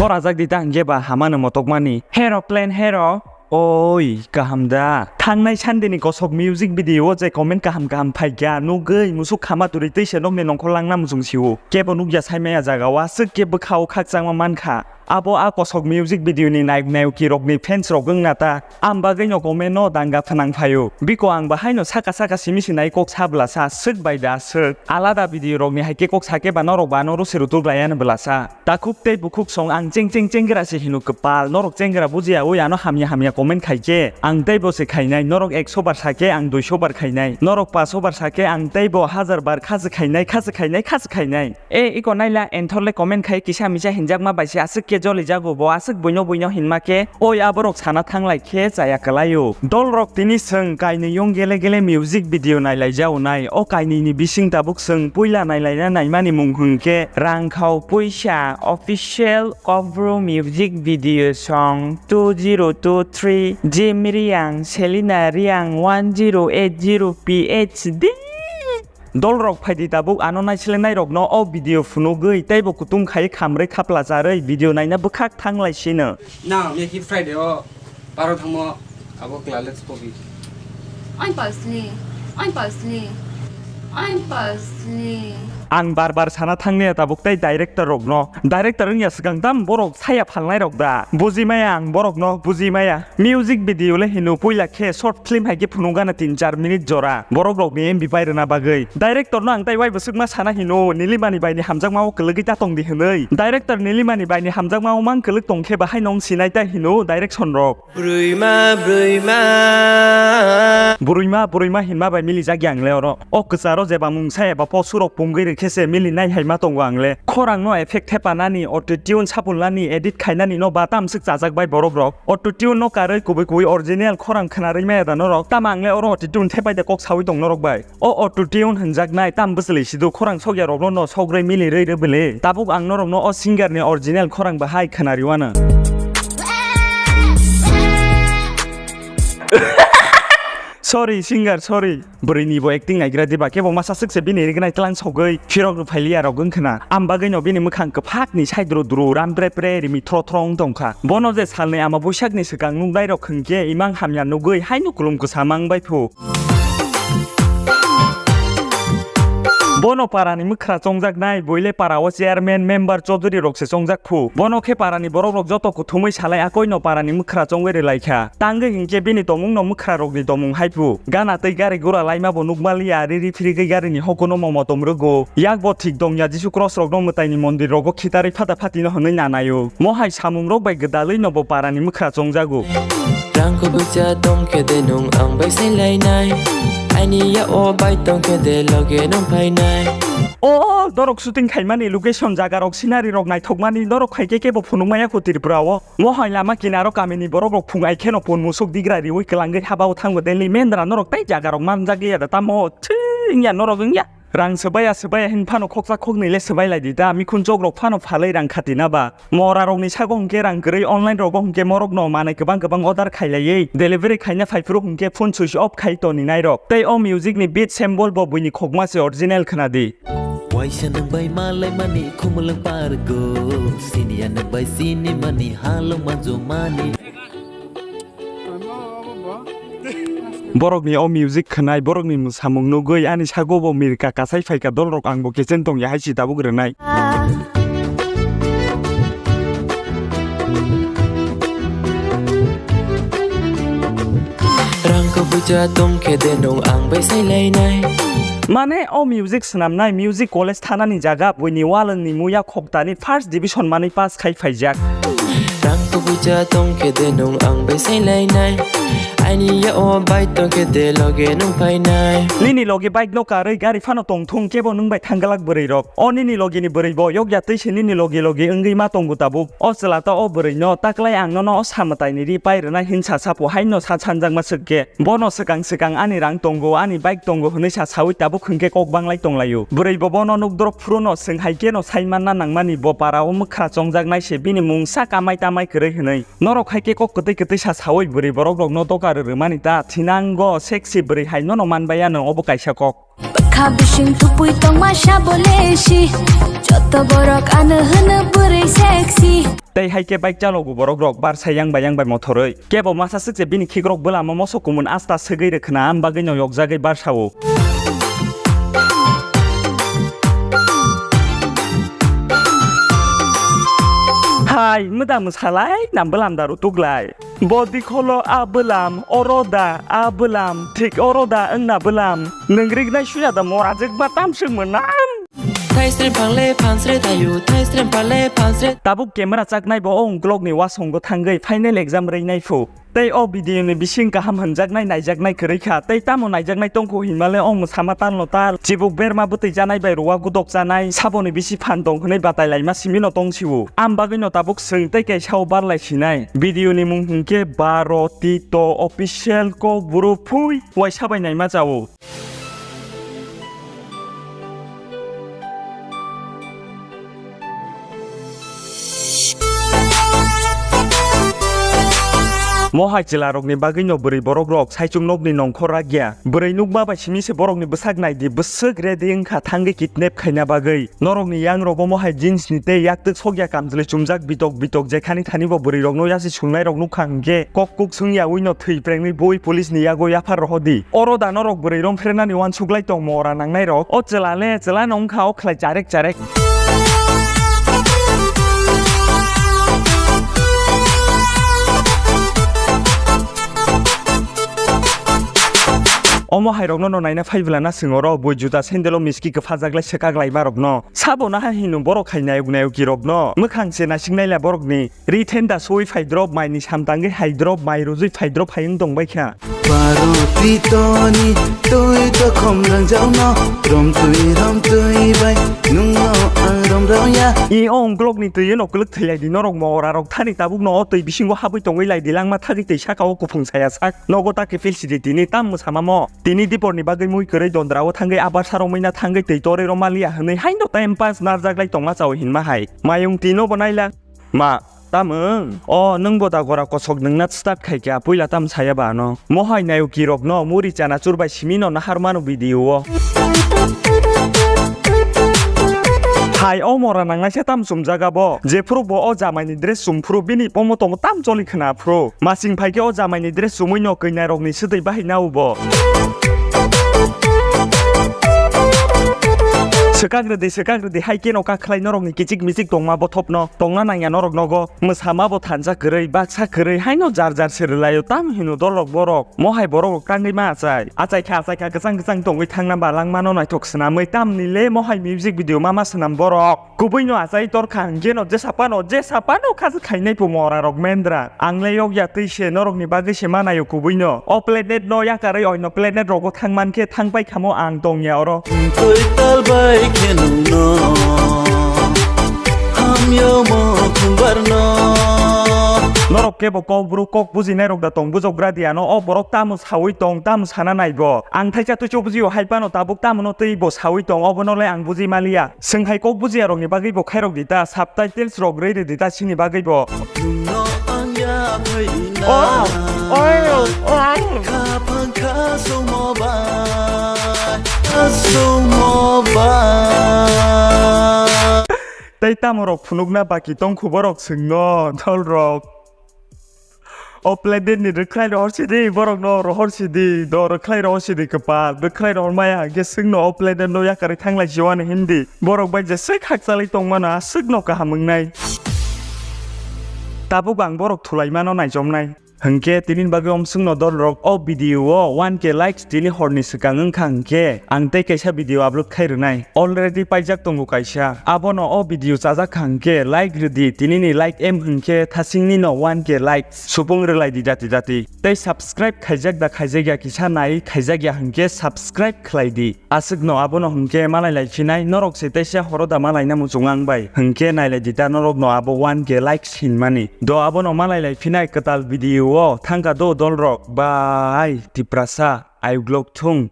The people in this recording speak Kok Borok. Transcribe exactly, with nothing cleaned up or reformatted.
Ora jak di ta hingke ba hamano motokmani. Hero plan hero. Oi, kaham da. Thangnai Sunday ni kosok music video o je comment kaham kaham phaikya, nugwi musuk khama turi tei se nokni nongkhor langna muchung sio. Kebo nukya saimaya jaga o aswk khe bwkha o khakchangma mankha. Abo a kosok music video ni nayok nayoki rokni fans rok wngna ta. Ang bagwi no comment no danga phnang phaio. Biko ang bahaino saka saka simi sinai kok sa bwlasa, swk bai da swk. Alada video rokni hai khe kok sa khe ba norok ba ano ruse rutuk laiya no bwlasa. Takhuk tei bukhuk song ang cheng cheng chengra se hino kwpal. Norok chengra bujiya oi ano hamya hamya comment khai khe ang tei bo se khainai. Norok ekso bar sa khe ang duiso bar khainai. Norok paso bar sa khe ang tei bo hajar bar kha se khainai, kha se khainai, kha se khainai. E, iko naila, enthorle comment khai kisa misa hinjakma bai se aswk khe jolijago bo, aswk buino buino hinma khe, oi aborok sana thanglai khe chaya kwlaio. Dolrok tini swng kainwi yong gele gele music video nailai jaonai. O kainwini bising tabuk swng puila nailaina naimani mung hwnkhe Rangkhao Puisa Official Cover Music Video Song two zero two three, Jim Riang, Selina Riang, one zero eight zero P H D. Dolrok phaidi tabuk ano naislenai rokno o video phunugwi teibo kutung khai khamrwi khapla charwi video naina bwkhak thanglai sino. Na, meki Friday o paro thangmo abo Clarence Pogi. Ang palsni, ang palsni, ang palsni. Ang bar bar sana thangni tabuk tei director rokno. Director wngya swkang tam borok saya phalnai rok da. Buji maya ang borokno, buji maya. Music video le hino puila khe short film hai khe phunukgana tin char minute jora. Borok rokni M B pai rwna bagwi. Director no ang tai waibo swkma sana hino, Nilimani bai ni hamjakma o kwlwgwi ta tong di hwnwi. Director Nilimani bai ni hamjakma o mang kwlwk tong khe bahai no wng sinai ta hino direction rok. Brwima, brwima. Brwima, brwima hinma bai milijak ya ang le oro. O kwcharo jeba mungsa eba posurok pungwi rwkhe se milinai hai ma tongo ang le. Khorang no effect thepanani, auto tune sapulnani, edit khainani no ba tamswk chajak bai borok rok. Auto tune no karwi kubui kubui original khorang khwnarwi maya da norok. Tamo ang le oro auto tune thepai de kok sawi tong norok bai. O auto tune hwnjaknai tam bwchwlwi sido khorang sokya rokno no sogrwi milirwi rw bwle. Tabuk ang norokno o singer ni original khorang bahai khwnariwano. Sorry, singer, sorry. Bwrwi ni bo acting naigra diba, kebo masa swk se bini rignai tlang sogwi phirok rw phailiya rok wng khna. Am bagwi no bini mwkhang kwphak ni side ro duru ram pre pre rimi thro thro wng tong kha. Bono je salni ama buisak ni swkang nuknai rok hwnkhe imang hamya nugwi haino kulum kwsa mang bai phu. Bono para ni mwkhra chongjaknai, buile para o chairman, member, chaudhuri rok se chongjak phu. Bono khe para ni borok rok joto kuthumwi salai akoi no para ni mwkhra chongwi rwlai kha. Tangwi hinkhe bini tomung no mwkhra rok ni tomung hai phu. Gana tei gari gura laima bo nukmaliya, riri phirigwi gari ni hokuno momo tom rwgo. Yak bo thik dongya, Jisu cross rok no mwtai ni mondir rogo khitarwi phata phati no hwnwi nanaio. Mohai samung rok bai gwdalwi no bo para ni mwkhra chongjago. Rang kubucha tong khe de nung ang bai sai lainai. Aini ya o bai tong khe de loge nung phainai. O, dorok shooting khaimani location, jaga rok, scenery rok naithokmani norok khai khe kebo phunukmaya kho Tripura o. Mohai lama kinaro kamini borok rok phung ai kheno pon musuk digra riwi kwlangwi habao thango Delhi mendra norok tei jaga rok manjak liya da tamo thwi wngya norok wngya. Rang swbaiya swbaiya hin phano khoksa khoknwi le swbai lai di da, mikhun chok rok phano phalwi rang khatina ba. Mora rokni sago hwnkhe rang kwrwi, online rogo hwnkhe morokno manwi kwbang kwbang order khailaiwi delivery khaina phaiphuru hwnkhe phone switch off khai toninai rok. Tei o music ni beat sample bo buini khokma se original khna di. Waisa nwng bai malai mani khumulwng pargo, siniya nwng bai sini mani halwng manjo mani. Borokni o music khwnai, borokni mwsamung nugwi ani sago bo mirka kasai phaikha, dolrok ang bo kechen tongya hai si tabuk rwnai. Rang kubucha tong khe de nung ang bai sai lainai. Mane o music swnamnai music college thanani jaga buini walwngni muya khoktani first division manwi pass khai phaijak. Rang kubucha tong khe de nung ang bai sai lainai. Aini ya o bike tong khe de loge nung phainai. Nini loge bike no karwi gari phano tongthung kebo nwng bai thangglak bwrwi rok. O nini loge ni bwrwi bo yokya twi se nini loge loge wngwi ma tongo tabuk. O chwla ta o bwrwi no taklai ang nono o sa mwtai ni ri pai rwnai hinsa sapo hai no sa sanjakma swk khe. Bono swkang swkang ani rang tongo, ani bike tongo hwnwi sa sawi tabuk hwnkhe kok banglai tonglaio. Bwrwi bo bono nukdrop phuru no swng hai khe no sai manna nangmani bo para o mwkhra chongjak nai se bini mung sa kamai tamai kwrwi hwnwi. Norok hai khe kok kwtwi kwtwi sa sawi bwrwi borok rok no doka rwrwmani ta thinango sexy bwrwi hai nono manbaiya no obo kaisa kok. Bwkha bising tupui tongma sabo lesi. Joto borok ano hwno bwrwi sexy. Tei hai khe bike chalogo borok rok barsa yang bai yang bai mothorwi. Kebo masa swk se bini khikrok bwlamo mosok kumun asta swgwi rwkhwna, am bagwi no yokjagwi barsa-o. Hai, mwda mwsalai, na bwlam da rutuklai. Bo dikholo a bwlam, oro da a bwlam, thik oro da wngna bwlam. Nwng rignai suya da morajwk ba tamswk mwnam. Thaisre phangle phansre thaio, thaisre phangle phansre. Tabuk camera chaknai bo o uklokni wasongo thangwi final exam rwinai phu. Tei o video ni bising kaham hwnjaknai naijaknai kwrwi kha, tei tamo naijaknai tongkhu hinmale o mwsama talno tal, chibuk berma bwtwi chanai bai ruwa gudok chanai, saboni bisi phan tong hwnwi batai laima simi no tong sio. Am bagwi no tabuk swng tei kaisa o barlai sinai. Video ni mung hwnkhe Baro Tito Official, kok buru phui waisa bai naima chao. Mohai chwlarokni bagwino bwrwi borokrok saichung nokni nongkhor rakya. Bwrwi nukma bai simi se borokni bwsak naidi, bwswk ready wngkha thangwi kidnap khaina bagwi. Norokni yangrogo mohai jeans ni tei yaktwk sokya kamchwlwi chumjak bitok bitok, jekhani thani bo bwrwirokno yasi sungnairok nukha hwnkhe kok kuk sungyawi no thwi prengwi bui police ni yago yaphar rohodi. Oro da norok bwrwi romphrenani uansuk lai tongmo ora nangnai rok. O chwla le chwla no wngkha o khlai charek charek. Omo hai rokno no naina phai bwla na swng oro bui juta sandal o miski kwphajak lai swkak lai ma rokno. Sabo naha hino borok hai nayok nayok ki rokno. Mwkhang se nasik naila borokni. Ri thenda soi phai drop, mai ni samtangwi hai drop, mai rujui phai drop hai wng tong bai kha. Baro Tito ni twi tokhom rangjakno, romtwi romtwi bai nungno ang romrao ya. I o uklok ni twi no kwlwk thwilai di norok mo ora rok thani tabuk no o twi bisingo habwi tongwi lai di langma thagwi twi saka o kuphung saya sak nogo ta kiphil sidi tini tam mwsama mo. Tini dipor ni bagwi mui kwrwi dondra o thangwi abar sarok mui na thangwi twi torwi rw maliya hwnwi hai no time pass narjak lai tongma chao hinma hai. Mayung twi no bo naila. Ma, tamung? O, nwng bo da gora kosok nwngna start khai kha, puila tam saya ba ano. Mohai nayuki rokno muri chana chur bai simi no nahar mano video o. Hai o mora nangnaisa tam chumjaga bo. Jephuru bo o jamai ni dress chumphuru bini pomo tongo tam choli khna phuru. Masing phai khe o jamai ni dress chumui no kwnai rok ni swtwi bahai nao bo. Swkak rwdi, swkak rwdi, hai khe no kakhlai norok ni kichik michik tongma bothop no. Tongna nangya norok nogo. Mwsama bo thansa kwrwi, baksa kwrwi, haino jar jar se rwlaio, tam hino dolrok borok. Mohai borok rok tangwi ma achai. Achai kha, achai kha, kwchang kwchang tongwi thangna ba langmano naithok swnamwi, tamni le mohai music video ma ma swnam borok. Kubui no achai torkha hwnkhe no jesa phano, jesa phano kha khainai po mora rok mendra. Ang le yok ya twi se norok ni bagwi se ma naio kubui no. O planet no yakarwi oino planet rogo thang man khe thang pai khamo ang tong ya oro. Twi tal bai khe nung no. Hamyo mo khumbar no. Norok kebo kok bru kok bujinai rok da tong bujok gra di ano, o borok tamo sawi tong, tamo sana nai bo. Ang thaisa twicho bujio hai phano tabuk tamo no twi bo sawi tong, obo no le ang buji maliya. Swng hai kok bujiya rok ni bagwi bo khairok di ta, subtitles rok rwi rw di ta sini bagwi bo. Nung no ang ya phai na. Oh, oh, oh. Kha phang kha sumo bai, kha sumo bai. Tei tamo rok phunukna baki tong khu borok swng no, dol rok. O planet ni rwkhlai rohor sidi, borok no rohor sidi, do rwkhlai rohor sidi kwpal, rwkhlai rohor maya hwnkhe swk no o planet no yakarwi thanglai si wani hindi. Borok bai je swk hakchalwi tongmano, aswk no kaham wngnai. Tabuk ang borok thulaimano naichomnai. Hwnkhe tini bagwi omswk no dol rok o video o one K likes tini horni swkang wngkha hwnkhe ang tei kaisa video upload khai rwnai. Already paijak tongo kaisa. Abono o video chajak kha hwnkhe like rwdi, tinini like em hwnkhe thasingni no one K likes. Supung rwlai di dati dati. Tei subscribe khaijak da khaijak ya kisa nai khaijak ya hwnkhe subscribe khlai di. Aswk no abono hwnkhe malai lai phinai, norok se teisa horo da malai na muchung ang bai. Hwnkhe nailai di ta norok no abo one K likes hinmani. Do abono malai lai phinai kwtal video o thangka do dol rok. Bye Tiprasa, I vlog thung.